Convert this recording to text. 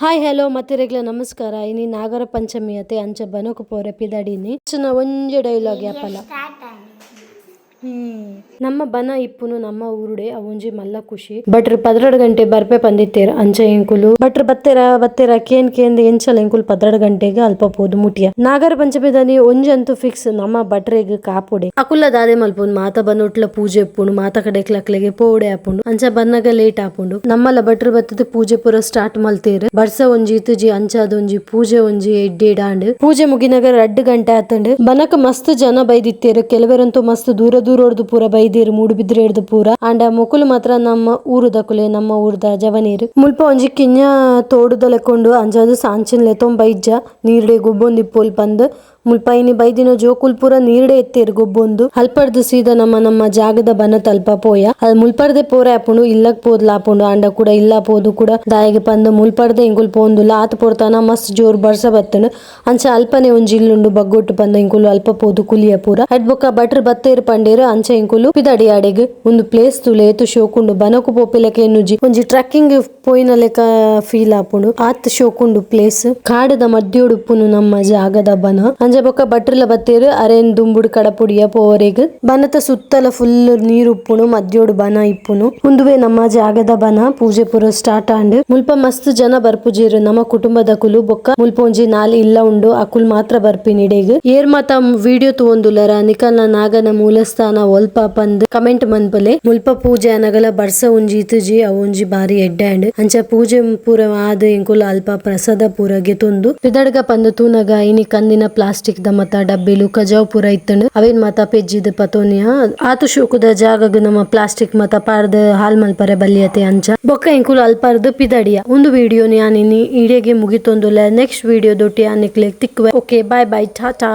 Hi hello ಮತ್ತಿರೆಗ್ಲ ನಮಸ್ಕಾರ. ಇನಿ ನಾಗರ ಪಂಚಮಿ ಅತೆ ಅಂಚ ಬನಕು ಪೋರೆ ಪಿದಡಿನಿ ಚಿನ್ನ ಒಂಜಿ ಡೈಲಾಗ್ ಯಾಪಲ. ಸ್ಟಾರ್ಟ್ ಆಂಡ್. ನಮ್ಮ ಬನ ಇಪ್ಪುನು ನಮ್ಮ ಊರುಡೆ ಅವೊಂಜಿ ಮಲ್ಲ ಖುಷಿ. ಭಟ್ರು 12 ಗಂಟೆ ಬರ್ಪೆ ಪಂದಿತ್ತೆರ್. ಅಂಚ ಎಂಕುಲು ಭಟ್ರು ಬತ್ತೆರ ಬತ್ತೆರ ಕೇನ್ ಕೇಂದ್ ಎಂಚಲ ಎಂಕುಲು 12 ಗಂಟೆಗ್ ಅಲ್ಪ ಪೋದು ಮುಟಿಯ. ನಾಗರ ಪಂಚಮಿದಾನಿ ಒಂಜಂತೂ ಫಿಕ್ಸ್, ನಮ್ಮ ಭಟ್ರೆಗ್ ಕಾಪುಡೆ. ಅಕುಲ್ಲ ದಾದೆ ಮಲ್ಪುನು, ಮಾತ ಬನೊಟ್ಲ ಪೂಜೆ ಇಪ್ಪುಂಡು, ಮಾತ ಕಡೆಕ್ಲ ಅಕ್ಲೆಗೆ ಪೋವಡೆ ಆಪುಂಡು. ಅಂಚ ಬನ್ನಗ ಲೇಟ್ ಆಪುಂಡು. ನಮ್ಮಲ ಭಟ್ರು ಬತ್ತದ್ ಪೂಜೆ ಪೂರ ಸ್ಟಾರ್ಟ್ ಮಲ್ತೇರ್. ಬರ್ಸ ಒಂಜಿ ಇತುಜಿ, ಅಂಚಾದ್ ಒಂಜಿ ಪೂಜೆ ಒಂಜಿ ಎಡ್ಡೆಡ್ ಆಂಡ್. ಪೂಜೆ ಮುಗಿನಗ 2 ಗಂಟೆ ಆತುಂಡು. ಬನಕ್ ಮಸ್ತ್ ಜನ ಬೈದಿತ್ತೆರ್. ಕೆಲವೆರಂತೂ ಮಸ್ತ್ ದೂರ ದೂರೊಡ್ದು ಪೂರ ಬೈದೇರ್, ಮೂಡುಬಿದ್ರೆಡ್ದು ಪೂರ. ಆಂಡ ಮೊಕುಲು ಮಾತ್ರ ನಮ್ಮ ಊರುದಕುಲೆ, ನಮ್ಮ ಊರುದ ಜವನೀರ್. ಮುಲ್ಪ ಒಂಜಿ ಕಿನ್ಯ ತೋಡುದ ಲೆಕ್ಕ ಉಂಡು. ಅಂಚಾದ್ ಸಾಂಚಿನ್ ಲೆತ್ತೊಂದು ಬೈಜ್ಜ, ನೀರ್ಡೆ ಗೊಬ್ಬೊಂದಿಪ್ಪೊಲ್ ಪಂದ್. ಮುಲ್ಪ ಇನಿ ಬೈದಿನ ಜೋಕುಲು ಪೂರ ನೀರ್ಡೆ ಇತ್ತೆರ್ ಗೊಬ್ಬೊಂದು. ಅಲ್ಪರ್ದ್ ಸೀದಾ ನಮ್ಮ ನಮ್ಮ ಜಾಗದ ಬನತ ಅಲ್ಪ ಪೋಯ. ಅಲ್ ಮುಲ್ಪರ್ದೆ ಪೋರೆ ಆಪುಂಡು, ಇಲ್ಲಗ್ ಪೋದ್ಲ ಆಪುಂಡು. ಆಂಡ ಕೂಡ ಇಲ್ಲ ಪೋದು ಕೂಡ ದಾಯೆಗ್ ಪಂದ್ ಮುಲ್ಪರ್ದೆ ಎಂಕುಲು ಪೋವೊಂದುಲ್ಲ. ಆತ್ ಪೊರ್ತನ ಮಸ್ತ್ ಜೋರು ಬರ್ಸ ಬತ್ತುಂಡು. ಅಂಚ ಅಲ್ಪನೆ ಒಂಜಿ ಇಲ್ಲುಂಡು ಬಗ್ಗೊಟ್ಟು ಪಂದ್ ಎಂಕುಲು ಅಲ್ಪ ಪೋದು ಕುಲಿಯ ಪೂರ. ಅಡ್ ಬೊಕ್ಕ ಭಟ್ರು ಬತ್ತೆರ್ ಪಂಡೇರ್. ಅಂಚ ಎಂಕುಲು ಪಿದಡಿ ಆಡೆಗ್. ಉಂದು ಪ್ಲೇಸ್ ತೂಲೆ ಏತ್ ಶೋಕುಂಡು. ಬನಕು ಪೋಪಿಲೆಕ ಎನ್ನುಜಿ, ಒಂಜಿ ಟ್ರೆಕ್ಕಿಂಗ್ ಪೋಯಿನ ಲೆಕ ಫೀಲ್ ಆಪುಂಡು. ಆತ್ ಶೋಕುಂಡು ಪ್ಲೇಸ್. ಕಾಡುದ ಮದ್ಯೊಡು ಉಪ್ಪುನು ನಮ್ಮ ಜಾಗದ ಬನ. ಅಂಚ ಬೊಕ್ಕ ಭಟ್ರುಲ ಬತ್ತೆರ್. ಅರೆನ್ ದುಂಬುಡು ಕಡಪುಡಿಯ ಪೋವರೆಗ್. ಬನತ ಸುತ್ತಲ ಫುಲ್ ನೀರ್ ಉಪ್ಪುನು, ಮದ್ಯೊಡು ಬನ ಇಪ್ಪುನು. ಉಂದುವೇ ನಮ್ಮ ಜಾಗದ ಬನ. ಪೂಜೆ ಪೂರ ಸ್ಟಾರ್ಟ್ ಆಂಡ್. ಮುಲ್ಪ ಮಸ್ತ್ ಜನ ಬರ್ಪುಜೆರ್. ನಮ್ಮ ಕುಟುಂಬದಕುಲು ಬೊಕ್ಕ ಮುಲ್ಪ ಒಂಜಿ ನಾಲ್ ಇಲ್ಲ ಉಂಡು, ಅಕುಲು ಮಾತ್ರ ಬರ್ಪಿನಿ ಇಡೆಗ್. ಏರ್ ಮಾತ ವಿಡಿಯೋ ತೂವೊಂದುಲ್ಲರ, ನಿಕಲ್ನ ನಾಗನ ಮೂಲಸ್ಥಾನ ಒಲ್ಪ ಪಂದ್ ಕಮೆಂಟ್ ಮನ್ಪುಲೆ. ಮುಲ್ಪ ಪೂಜೆ ಅನಗಲ ಬರ್ಸ ಒಂಜಿ ಇತುಜಿ, ಅವು ಒಂಜಿ ಬಾರಿ ಎಡ್ಡೆ ಆಂಡ್. ಅಂಚ ಪೂಜೆ ಪೂರ ಆದ್ ಎಂಕುಲು ಅಲ್ಪ ಪ್ರಸಾದ ಪೂರ ಗೆತೊಂದು ಪಿದಡ್ಗ ಪಂದ್ ತೂನಗ ಇನಿ ಕಂದಿನ ಪ್ಲಾಸ್ಟಿಕ್ ದ ಮತ ಡಬ್ಬಿಲು ಕಜಾವ್ ಪೂರ ಇತ್ತುಂಡು. ಅವೇನ್ ಮಾತ ಪೆಜ್ಜಿದ್ ಪತೋನಿಯ. ಆತು ಶೋಕುದ ಜಾಗಗ್ ನಮ್ಮ ಪ್ಲಾಸ್ಟಿಕ್ ಮತ ಪಾರ್ದ್ ಹಾಲ್ ಮಲ್ಪರೆ ಬಲ್ಲಿಯತೆ. ಅಂಚ ಬೊಕ್ಕ ಎಂಕುಲು ಅಲ್ಪರ್ದ್ ಪಿದಡಿಯ. ಉಂದು ವಿಡಿಯೋ ಯಾನ್ ಇನಿ ಇಡೆಗೆ ಮುಗಿತೊಂದುಲ್ಲೆ. ನೆಕ್ಸ್ಟ್ ವಿಡಿಯೋ ದೊಟ್ಟಿ ಯಾನ್ ನಿಕ್ಲೆಗ್ ತಿಕ್ಕುವೆ. Okay, bye bye, Tata.